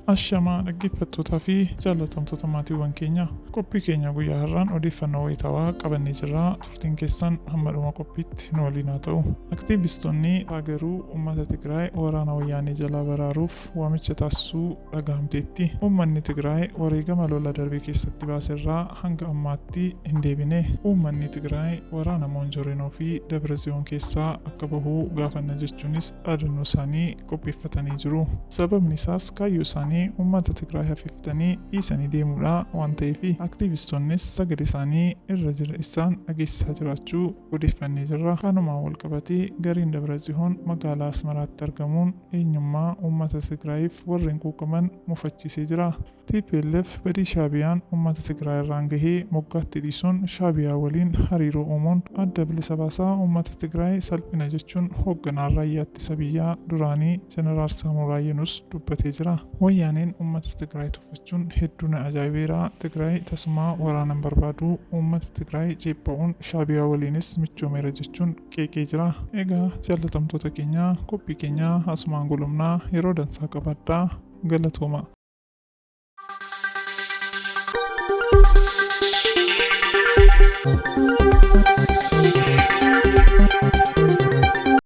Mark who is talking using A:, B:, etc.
A: Ashamaa dhaggeeffattootaa fi jaallatamtoota maatiiwwan keenya, qophii keenya guyyaa har'aan odeeffannoo wayitaawaa qabannee jirra. Turtiin keessan hamma dhuma qophiitti nu waliin haa ta'u. Aktiivistoonni garuu uummata Tigraay waraana wayyaanee jalaa baraaruuf waamicha taasisuu dhagahamteetti. Uummanni Tigraay wareegama lola darbe keessatti baaserraa hanga ammaatti hin deebine. Uummanni Tigraay waraana Moonjorinoo fi Dabratsiyoon keessaa akka bahu gaafanna jechuunis dhaadannoo isaanii qopheeffatanii jiru. Sababni isaas kaayyoo isaanii uummata Tigraay hafeeffatanii dhiisanii deemuudha waan ta'eef, aktiivistoonnis sagalee isaanii irra jira isaan dhageessisaa jiraachuu odeeffannee jirra. Kanumaan wal qabatee gareen Dabratsiyoon magaalaa Asmaraatti argamuun eenyummaa uummata Tigraayiif warreen quuqaman mufachiisee jira. TPLF badii Shaabiyaan uummata Tigraay irraan gahee moggaatti dhiisuun Shaabiyaa waliin hariiroo uumuun adda bilisa baasaa uummata Tigraay salphina jechuun hoogganaan raayyaa ittisa biyyaa duraanii Jeneraal Saamoraa Yunus dubbatee jira. Wayyaaneen uummata Tigraay tuffachuun hedduu na ajaa'ibeera. Tigraay tasumaa waraana hin barbaadu. Uummata Tigraay ceepha'uun Shaabiyaa waliinis michoomeera jechuun qeeqee jira. Egaa jaallatamtoota keenya, qophii keenya asumaan golomnaa, yeroo dansaa qabaadhaa, galatooma.